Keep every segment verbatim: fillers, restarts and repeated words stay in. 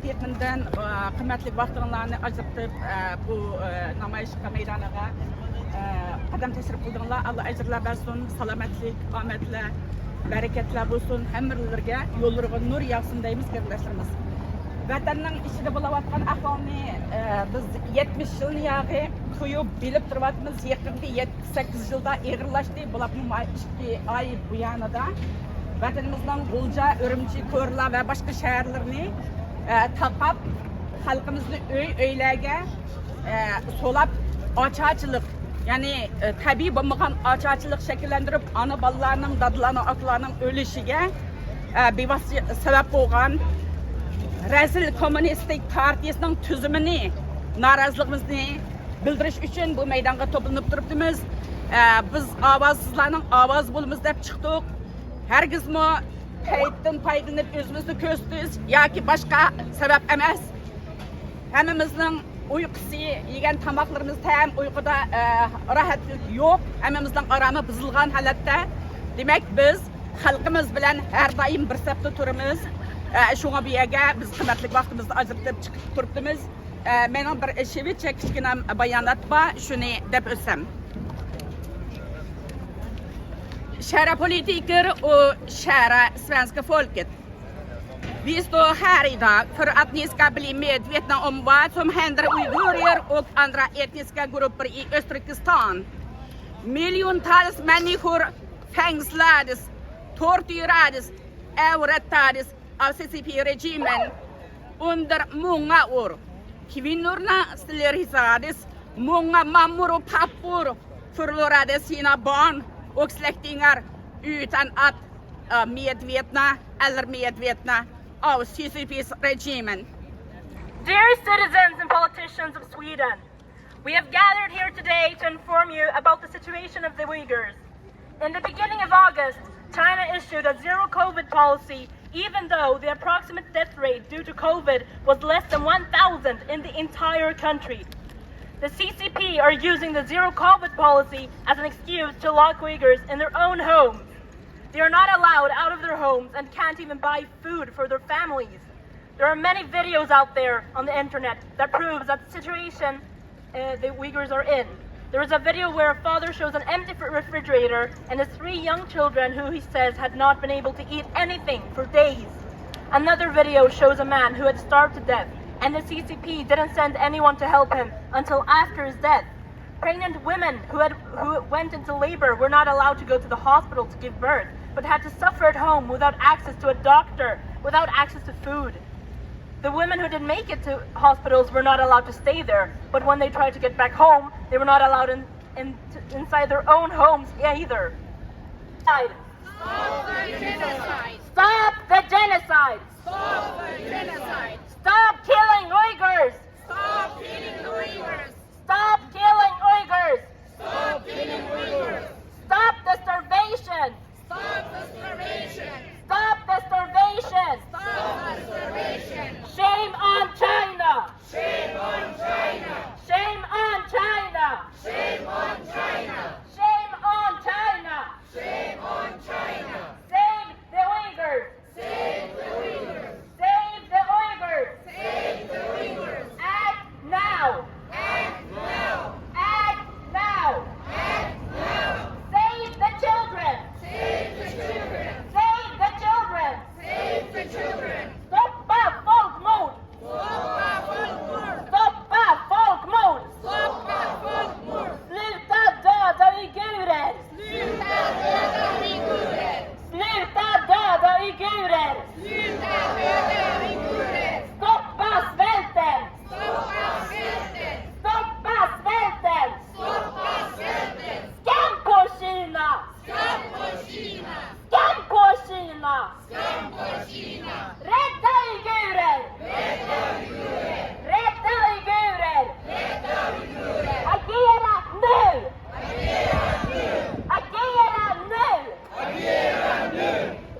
يېقىندىن، ئە، قىممەتلىك ۋاقتىڭلارنى ئاجرىتىپ، ئە، بۇ، ئە، نامايىشقا مەيدانىغا، ئە، قەدەم تەشرىپ قىلدىڭلار. ئاللا ئەجىرلەر بەرسۇن، سالامەتلىك، ئامەتلەر، بەرىكەتلەر بولسۇن. ھەممىلىرىگە يوللىرىغا نۇر ياغسۇن دەيمىز، قېرىنداشلىرىمىز. ۋەتەننىڭ ئىچىدە بولۇۋاتقان ئەھۋالنى، ئە، بىز يەتمىش يىلنى ياغى قويۇپ بىلىپ تۇرۇۋاتىمىز. يېقىنقى يەتتە سەككىز يىلدا ئېغىرلاشتى. بولۇپمۇ ما ئىككى ئاي بۇيانىدا ۋەتىنىمىزنىڭ غۇلجا، ئۈرۈمچى، كورلا ۋە باشقا شەھەرلىرىنى، ئە، تاقاپ، خەلقىمىزنى ئۆي-ئۆيلەرگە، ئە، سولاپ، ئاچارچىلىق، يەنى، ئە، تەبىئىي بولمىغان ئاچارچىلىق شەكىللەندۈرۈپ، ئانا بالىلارنىڭ، دادىلارنىڭ، ئاكىلارنىڭ ئۆلۈشىگە، ئە، بىۋاسىتە سەۋەب بولغان رەزىل كوممۇنىستىك پارتىيىسىنىڭ تۈزۈمىنى، نارازىلىقىمىزنى بىلدۈرۈش ئۈچۈن بۇ مەيدانغا توپلىنىپ تۇرۇپتىمىز. ئە، بىز ئاۋازسىزلارنىڭ ئاۋازى بولىمىز دەپ چىقتۇق. ھەرگىزمۇ پەيتتىن پايدىلىنىپ ئۆزىمىزنى كۆرسىتىش ياكى باشقا سەۋەب ئەمەس. ھەممىمىزنىڭ ئۇيقۇسى، يېگەن تاماقلىرىمىز تەم، ئۇيقۇدا، ئە، راھەتلىك يوق. ھەممىمىزنىڭ ئارامى بۇزۇلغان ھالەتتە. دېمەك، بىز خەلقىمىز بىلەن ھەر دائىم بىر سەپتە تۇرىمىز. ئە، شۇڭا بۇ يەرگە بىز قىممەتلىك ۋاقتىمىزنى ئاجرىتىپ چىقىپ تۇرۇپتىمىز. ئە، مېنىڭ بىر شىۋېتچە كىچىككىنە بايانات بار، شۇنى دەپ ئۆتسەم. Kära politiker och kära svenska folket. Vi står här idag för att ni ska bli medvetna om vad som händer uigurer och andra etniska grupper i Östturkestan. Miljontals människor fängslades, torterades, avrättades av C C P-regimen under många år. Kvinnorna sterilserades, många mammor och pappor förlorade sina barn och släktingar utan att, eh, medvetna eller medvetna av C C P-regimen. Dear citizens and politicians of Sweden, we have gathered here today to inform you about the situation of the Uyghurs. In the beginning of August, China issued a zero COVID policy, even though the approximate death rate due to COVID was less than one thousand in the entire country. The C C P are using the zero COVID policy as an excuse to lock Uyghurs in their own homes. They are not allowed out of their homes and can't even buy food for their families. There are many videos out there on the internet that proves that the situation, uh, the Uyghurs are in. There is a video where a father shows an empty fr-, refrigerator and his three young children, who he says had not been able to eat anything for days. Another video shows a man who had starved to death, and the C C P didn't send anyone to help him until after his death. Pregnant women who had, who went into labor were not allowed to go to the hospital to give birth, but had to suffer at home without access to a doctor, without access to food. The women who did make it to hospitals were not allowed to stay there, but when they tried to get back home, they were not allowed in, in, inside their own homes either. Stop the genocide! Stop the genocide! Stop the genocide! Stop killing Uyghurs! Stop killing Uyghurs! Stop killing Uyghurs! Stop killing Uyghurs! Stop the starvation! Stop the starvation! Stop the starvation! Stop the starvation! Shame on China! Uigurer! Stoppa svälten! Stoppa svälten! Skam på Kina! Skam på Kina! Skam på Kina! Skam på Kina! Rädda uigurer! Rädda uigurer! Rädda uigurer! Rädda uigurer! Agera nu! Agera nu! Agera nu! Agera nu!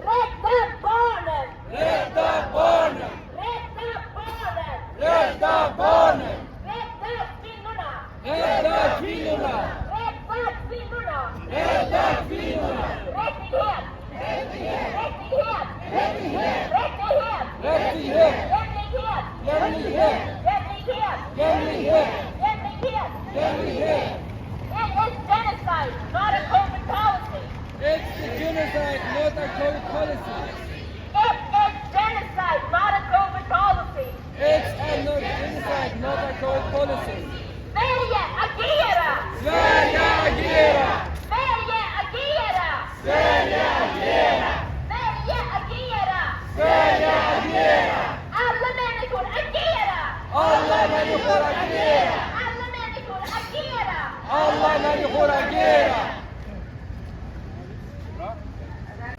Rädda barnen! Rädda barnen! Rädda barnen! Rädda barnen! Rädda kvinnorna! Rädda kvinnorna! Rädda kvinnorna! Rädda kvinnorna! Rättighet! Rättighet! Rättighet! Rättighet! Rättighet! Jämlikhet! Jämlikhet! Jämlikhet! Jämlikhet! Jämlikhet! Jämlikhet! It is genocide, not a COVID policy. It's a genocide, not a COVID policy. It is genocide, not a COVID policy. It's a not genocide, not a COVID policy. Sverige, agera! Sverige, agera! Sverige, agera! Sverige, agera! Sverige, agera! Sverige, agera! Alla människor, agera! Alla människor, agera! Alla människor, agera! Alla människor, agera!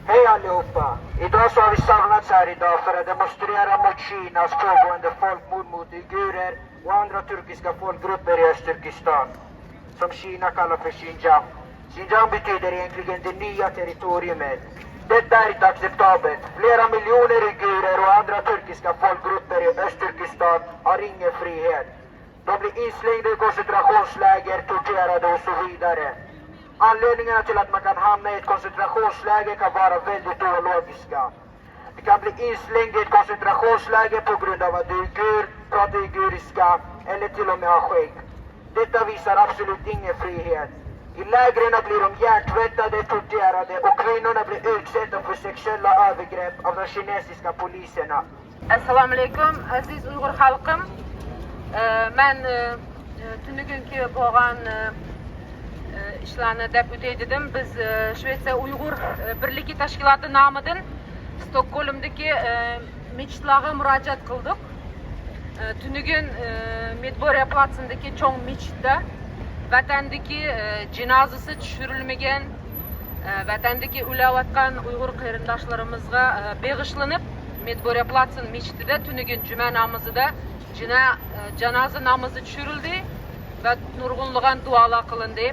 Hej allihopa! Idag så har vi samlats här idag för att demonstrera mot Kinas pågående folkmord mot uigurer och andra turkiska folkgrupper i Östturkestan, som Kina kallar för Xinjiang. Xinjiang betyder egentligen det nya territoriet. Detta är inte acceptabelt. Flera miljoner uigurer och andra turkiska folkgrupper i Östturkestan har ingen frihet. De blir inslängda i koncentrationsläger, torterade och så vidare. Anledningarna till att man kan hamna i ett koncentrationsläger kan vara väldigt ologiska. Du kan bli inslängd i ett koncentrationsläger på grund av att du är uigur, pratar uiguriska eller till och med har skägg. Detta visar absolut ingen frihet. I lägren blir de hjärntvättade, torterade och kvinnorna blir utsatta för sexuella övergrepp av de kinesiska poliserna. ئەسسالامۇئەلەيكۇم، ئەزىز ئۇيغۇر خەلقىم. ئە، مەن، ئە، تۈنۈگۈنكى بولغان، ئە، ئىشلارنى دەپ ئۆتەي دېدىم. بىز، ئە، شىۋېتسىيە ئۇيغۇر، ئە، بىرلىكى تەشكىلاتى نامىدىن ستوكگولمدىكى، ئە، مېچىتلارغا مۇراجىئەت قىلدۇق. ئە، تۈنۈگۈن، ئە، مېدبوريە پلاتسىندىكى چوڭ مېچىتتە ۋەتەندىكى، ئە، جىنازىسى چۈشۈرۈلمىگەن، ئە، ۋەتەندىكى ئۆلۈۋاتقان ئۇيغۇر قېرىنداشلىرىمىزغا، ئە، بېغىشلىنىپ، مېدبوريە پلاتسىن مېچىتىدە تۈنۈگۈن جۈمە نامىزىدا جىنا-، ئە، جانازا نامىزى چۈشۈرۈلدى ۋە نۇرغۇنلىغان دۇئالار قىلىندى.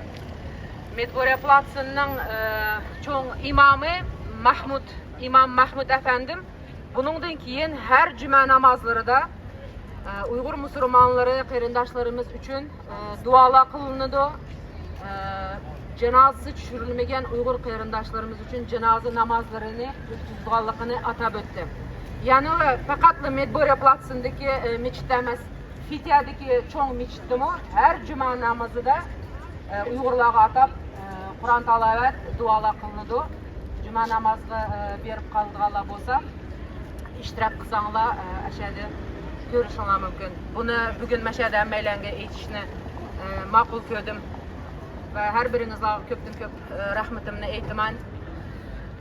مېدبوريە پلاتسىننىڭ، ئە، چوڭ ئىمامى مەھمۇد، ئىمام مەھمۇد ئەپەندىم بۇنىڭدىن كېيىن ھەر جۈمە نامازلىرىدا، ئە، ئۇيغۇر مۇسۇلمانلىرى قېرىنداشلىرىمىز ئۈچۈن، ئە، دۇئالار قىلىنىدۇ. ئە، جانازىسى چۈشۈرۈلمىگەن ئۇيغۇر قېرىنداشلىرىمىز ئۈچۈن جانازا نامازلىرىنى ئۆتكۈزىدىغانلىقىنى ئاتاپ ئۆتتى. يەنىلا پەقەتلا مېدبوريە پلاتسىندىكى، ئە، مېچىتتە ئەمەس، فىتيەدىكى چوڭ مېچىتتىمۇ ھەر جۈمە نامىزىدا، ئە، ئۇيغۇرلارغا ئاتاپ، ئە، قۇرئان تىلاۋەت، دۇئالار قىلىنىدۇ. جۈمە نامازغا، ئە، بېرىپ قالىدىغانلار بولسا، ئىشتىراك قىلساڭلار، ئە، ئەشەدە كۆرۈشۈڭلار مۇمكىن. بۇنى بۈگۈن مەشەدە ھەممەيلەنگە ئېيتىشنى، ئە، ماقۇل كۆردۈم. ۋە ھەر بىرىڭىزلارغا كۆپتىن كۆپ، ئە، رەھمىتىمنى ئېيتىمەن.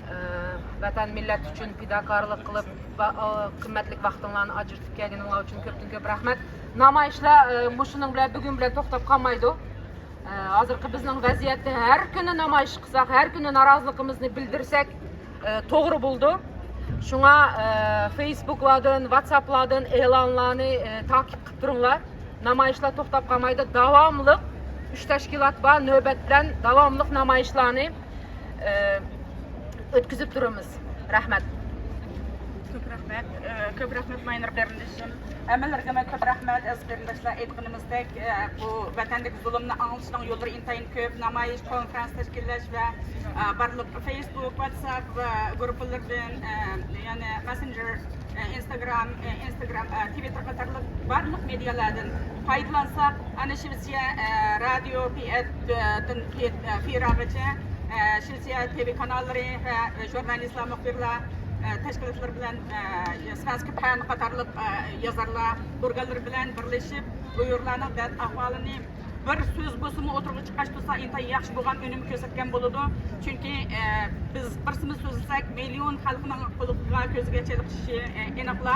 ئە، ۋەتەن، مىللەت ئۈچۈن پىداكارلىق قىلىپ، ۋە، ئە، قىممەتلىك ۋاقتىڭلارنى ئاجرىتىپ كەلگىنىڭلار ئۈچۈن كۆپتىن كۆپ رەھمەت. نامايىشلار، ئە، مۇشۇنىڭ بىلەن، بۈگۈن بىلەن توختاپ قالمايدۇ. ئە، ھازىرقى بىزنىڭ ۋەزىيەتتە ھەر كۈنى نامايىش قىلساق، ھەر كۈنى نارازىلىقىمىزنى بىلدۈرسەك، ئە، توغرا بولىدۇ. شۇڭا، ئە، فېيسبۇكلاردىن، ۋاتساپلاردىن ئېلانلارنى، ئە، تاقىپ قىلىپ تۇرۇڭلار. نامايىشلار توختاپ قالمايدۇ. داۋاملىق ئۈچ تەشكىلات بار، نۆۋەت بىلەن داۋاملىق نامايىشلارنى، ئە، ئۆتكۈزۈپ تۇرىمىز. رەھمەت. كۆپ رەھمەت. ئە، كۆپ رەھمەت، ماينۇر قېرىندىشىم. ھەممىلىرىگىمۇ كۆپ رەھمەت، ئەزىز قېرىنداشلار. ئېيتقىنىمىزدەك، ئە، بۇ ۋەتەندىكى زۇلۇمنى ئاڭلىشىشنىڭ يوللىرى ئىنتايىن كۆپ. نامايىش، كونفرانس تەشكىللەش ۋە، ئە، بارلىق فېيسبۇك، ۋاتساپ ۋە گۇرۇپپىلىرىدىن، ئە، يەنى ماسسېنجېر، ئە، ئىنستاگرام، ئە، ئىنستاگرام، ئە، تىۋىتتېر قاتارلىق بارلىق مېدىيالاردىن پايدىلانساق، ئەنە شىۋېتسىيە، ئە، رادىيو پى ئېت، ئە، دىن پى ئېت، ئە، فىراغىچە، ئە، شىۋېتسىيە تىۋى كاناللىرى ۋە ژۇرنالىستلار، مۇخبىرلار، ئە، تەشكىلاتلىرى بىلەن، ئە، سۋيازكا پەن قاتارلىق، ئە، يازارلار ئورگانلىرى بىلەن بىرلىشىپ، ئۇيغۇرلارنىڭ دەرد ئەھۋالىنى بىر سۆز بولسىمۇ ئوتتۇرىغا چىققاچ تۇرسا، ئىنتايىن ياخشى بولغان ئۈنۈم كۆرسەتكەن بولىدۇ. چۈنكى، ئە، بىز بىرسىمىز سۆزلىسەك، مىليون خەلقنىڭ قۇلىقىغا، كۆزىگە چېلىقىشى، ئە، ئېنىقلا.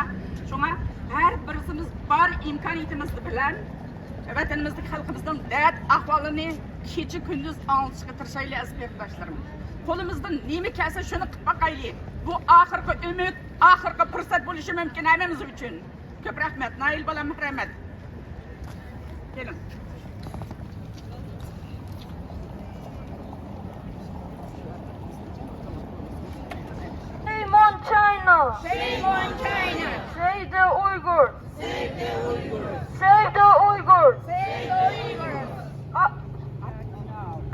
شۇڭا ھەر بىرسىمىز بار ئىمكانىيىتىمىز بىلەن ۋەتىنىمىزدىكى خەلقىمىزنىڭ دەرد ئەھۋالىنى كېچە كۈندۈز ئاڭلىتىشقا تىرىشايلى، ئەزىز قېرىنداشلىرىم. قولىمىزدىن نېمە كەلسە، شۇنى قىلىپ باقايلى. بۇ ئاخىرقى ئۈمىد، ئاخىرقى پۇرسەت بولۇشى مۇمكىن ھەممىمىز ئۈچۈن. كۆپ رەھمەت، ناھىل بالام، رەھمەت. كېلىڭ. Shame on China! Shame on China! Save the Uyghurs! Save the Uyghurs! Save the Uyghurs! Save the Uyghurs! Uh,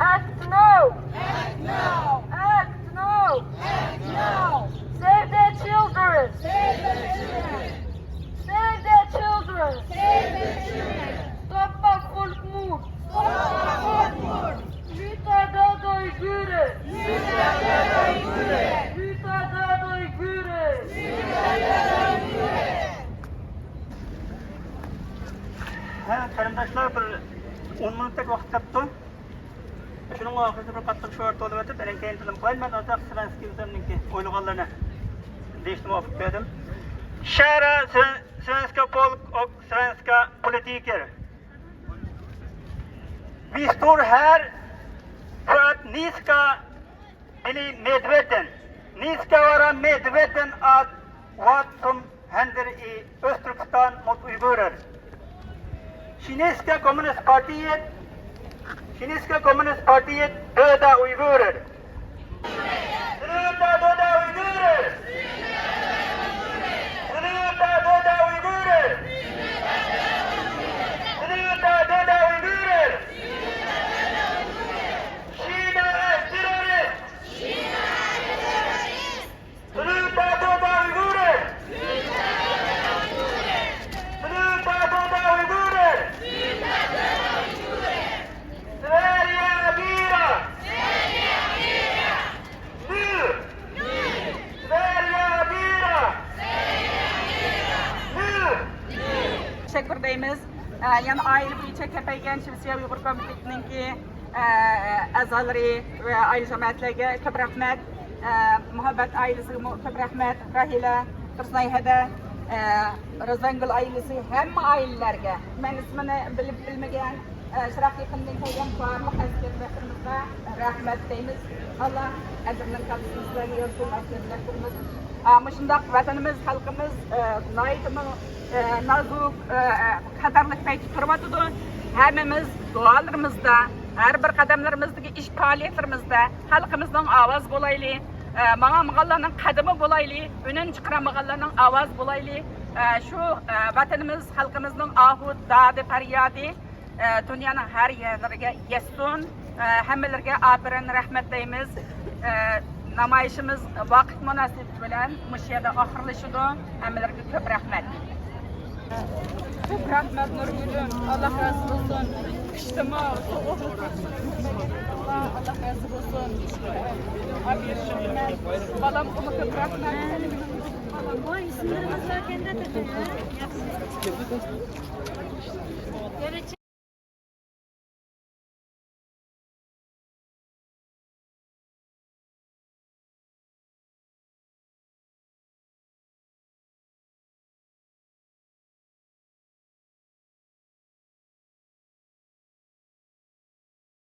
act now! Act now! Act now! Act now! Save the children! Save the children! Save the children! Save the children! Stoppa folkmord! Stoppa folkmord! Sluta döda uigurer! Sluta döda uigurer! Sluta döda uigurer! ھە، قېرىنداشلار، بىر ئون مىنۇتتەك ۋاقىت قاپتۇ. شۇنىڭ ئاخىرىدا بىر قاتتىق شورت بولۇۋېتىپ، ئەنە كېيىن تىلىم قىلاي. مەن ئازراق سلېنسكىي ئۆزۈمنىڭكى ئويلىغانلىرىنى دېيىشنى مۇۋاپىق كۆردۈم. Kära sven-, svenska folk och svenska politiker. Vi står här för att ni ska bli medveten. Ni ska vara medveten att vad som händer i Östturkestan mot uigurer. Kinesiska kommunistpartiet, Kinesiska kommunistpartiet döda uigurer. Sluta döda uigurer! Sluta döda uigurer! Sluta döda uigurer! Kina är terrorist! Sluta döda uigurer! Sluta döda uigurer! Sverige agerar! Nu! Sverige agerar! Nu! تەشەككۈر دەيمىز. ئە، يەنە ئائىلە بويىچە كۆپەيگەن شىۋېتسىيە ئۇيغۇر كومىتېتىنىڭكى ئەزالىرى ۋە ئائىلە جامائەتلەرگە كۆپ رەھمەت. ئە، مۇھەببەت ئائىلىسىگىمۇ كۆپ رەھمەت. راھىلە، تۇرسۇنئاي ھەدە، ئە، رىزۋانگۈل ئائىلىسى، ھەممە ئائىلىلەرگە، مەن ئىسمىنى بىلىپ بىلمىگەن، ئە، شىراق يېقىندىن كەلگەن بارلىق ئەزىز قېرىنداشلىرىمىزغا رەھمەت دەيمىز. ئاللا ئەجرىنىڭ كاللىسىنى سىلەرگە يازسۇن، ئەزىز قېرىنداشلىرىمىز. ئە، مۇشۇنداق ۋەتىنىمىز، خەلقىمىز، ئە، ناھايىتىمۇ ئە، نازۇك، ئە، ئە، خەتەرلىك پەيتتە تۇرۇۋاتىدۇ. ھەممىمىز دۇئالىرىمىزدا، ھەر بىر قەدەملىرىمىزدىكى ئىش پائالىيەتلىرىمىزدە خەلقىمىزنىڭ ئاۋازى بولايلى. ئە، ماڭالمىغانلارنىڭ قەدىمى بولايلى. ئۈنۈم چىقىرالمىغانلارنىڭ ئاۋازى بولايلى. ئە، شۇ، ئە، ۋەتىنىمىز، خەلقىمىزنىڭ ئاھۇ، دادى، پەريادى، ئە، دۇنيانىڭ ھەر يەرلىرىگە يەتسۇن. ئە، ھەممىلىرىگە ئاپىرىن، رەھمەت دەيمىز. ئە، نامايىشىمىز ۋاقىت مۇناسىۋىتى بىلەن مۇشۇ يەردە ئاخىرلىشىدۇ. ھەممىلەرگە كۆپ رەھمەت. كۆپ رەھمەت نۇرگۈلۈم، ئاللا رازى بولسۇن. قىشتىمۇ سوغۇق. ئاللا رازى بولسۇن. ئاپىرىن، بالام، كۆپ رەھمەت. ۋاي، ئىسىملىرىڭىز بار ئىكەن تېخى، ھە؟ ياخشى.